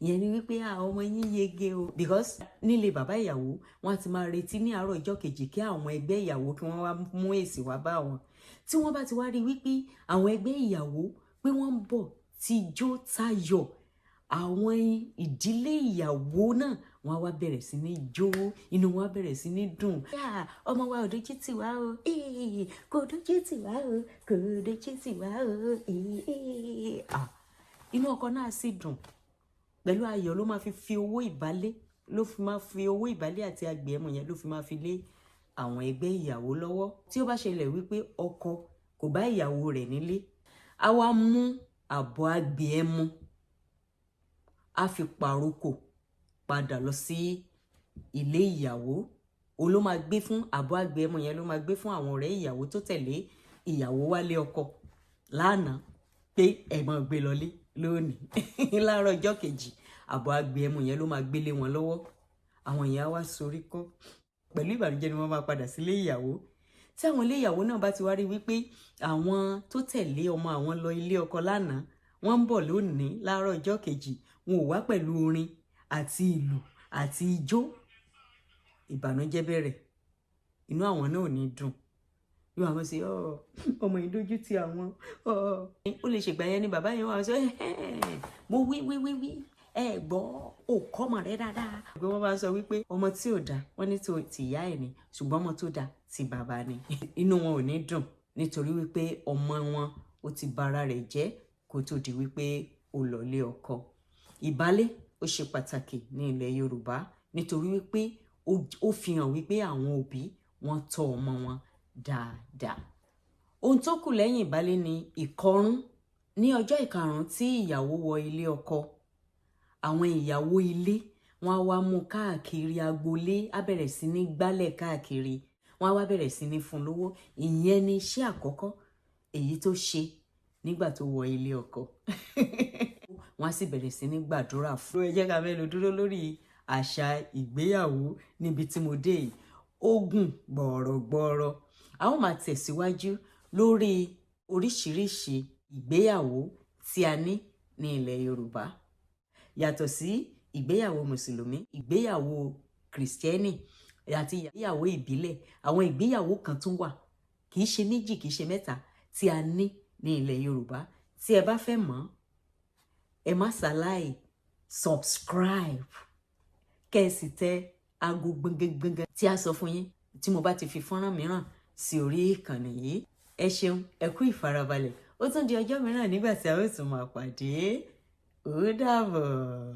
Ìyẹn ni wípé ọmọ yín yege o, because nílé bàbá ìyàwó, wọ́n á ti máa retí ní àárọ̀ ìjọ́ kejì kí àwọn ẹgbẹ́ ìyàwó kí wọ́n wá mú èsì wá bá wọn. Tí wọ́n bá ti wá rí wípé àwọn ẹgbẹ́ ìyàwó pé wọ́n ń bọ̀ tijó tayọ̀, àwọn ìdílé ìyàwó náà, wọ́n á wá bẹ̀rẹ̀ sí ní jó, inú wọn á bẹ̀rẹ̀ sí ní dùn. Ọmọ wa ò dojú tì wá o, kò dojú tì wá o, kò dojú tì wá o. Inú ọkọ náà sì dùn pẹ̀lú ayọ̀. Ló máa fi fi owó ìbálé, ló fi máa fi owó ìbálé àti agbè ẹmu yẹn, ló fi máa fi lé àwọn ẹgbẹ́ ìyàwó lọ́wọ́. Tí ó bá ṣẹlẹ̀ wípé ọkọ kò bá ìyàwó rẹ̀ nílé, á wá mú àbọ̀ agbè ẹmu, á fi pàrokò padà lọ sí ilé ìyàwó. Òun ló máa gbé fún àbọ̀ agbè ẹmu yẹn, ló máa gbé fún àwọn ọ̀rẹ́ ìyàwó tó tẹ̀lé ìyàwó wálé ọkọ lánàá pé ẹ máa gbé lọlé lónìí. Láàárọ̀ ọjọ́ kejì, àbọ̀ agbè ẹmu yẹn ló máa gbélé wọn lọ́wọ́. Àwọn yẹn á wá sorí kọ́ pẹ̀lú ìbànújẹ́ ni wọ́n máa padà sílé ìyàwó. Tí àwọn ilé ìyàwó náà bá ti wá rí wípé àwọn tó tẹ̀lé ọmọ àwọn lọ ilé ọkọ lánàá, wọ́n ń bọ̀ lónìí láàárọ̀ ọjọ́ kejì, wọn ò wá pẹ̀lú orin àti ìlù àti ijó, ìbànújẹ́ bẹ̀rẹ̀. Inú àwọn náà ò ní dùn, yóò àwọn sí ọmọ yìí dójú ti àwọn. Ó lè ṣègbà yẹn ni bàbá yẹn wà sọ, "Mo wí wí wí wí, ẹ gbọ́, ò kọ́ ọmọ rẹ dáadáa." Pé wọ́n bá sọ wípé ọmọ tí ò dáa, wọ́n ní ti ìyá ẹ̀ ni, ṣùgbọ́n ọmọ tó dáa, ti bàbá ni. Inú wọn ò ní dùn nítorí wípé ọmọ wọn ó ti bara rẹ̀ jẹ́ kó tó di wípé ó lọlé ọkọ. Ìbálé ó ṣe pàtàkì ní ilẹ̀ Yorùbá nítorí wípé ó fi hàn wípé àwọn òbí wọn tọ́ ọmọ wọn dáadáa. Ohun tó kù lẹ́yìn ìbálé ni ìkọrún. Ní ọjọ́ ìkarùn-ún tí ìyàwó wọ ilé ọkọ, àwọn ìyàwó ilé wọn á wá mú káàkiri agboolé, á bẹ̀rẹ̀ sí ní gbálẹ̀ káàkiri, wọn á wá bẹ̀rẹ̀ sí ní fún lówó. Ìyẹn ni iṣẹ́ àkọ́kọ́ èyí tó ṣe nígbà tó wọ ilé ọkọ. Wọn á sì bẹ̀rẹ̀ sí ní gbàdúrà fún. Ẹ jẹ́ ká mẹ́nu dúró lórí àṣà ìgbéyàwó níbi tí mo dé yìí. Ó gùn gbọ̀ọ̀rọ̀gbọ̀ọ̀rọ̀. A ó máa tẹ̀síwájú lórí oríṣiríṣi ìgbéyàwó tí a ní ní ilẹ̀ Yorùbá, yàtọ̀ sí ìgbéyàwó Mùsùlùmí, ìgbéyàwó Kìrìsìtẹ́nì àti ìgbéyàwó ìbílẹ̀. Àwọn ìgbéyàwó kan tún wà, kì í ṣe méjì, kì í ṣe mẹ́ta, tí a ní ní ilẹ̀ Yorùbá. Tí ẹ bá fẹ́ mọ̀, ẹ má ṣàláì subscribe, kẹ́ ẹ sì tẹ aago gbọ̀ngàngbọ̀ngàn tí a sọ fún yín tí mo bá ti fi fọ́nrán mìíràn sí orí ìkànnì yìí. Ẹ ṣeun, ẹ kú ìfarabalẹ̀. Ó tún di ọjọ́ mìíràn nígbà tí a ó tún máa pàdé. Ó dàbọ̀.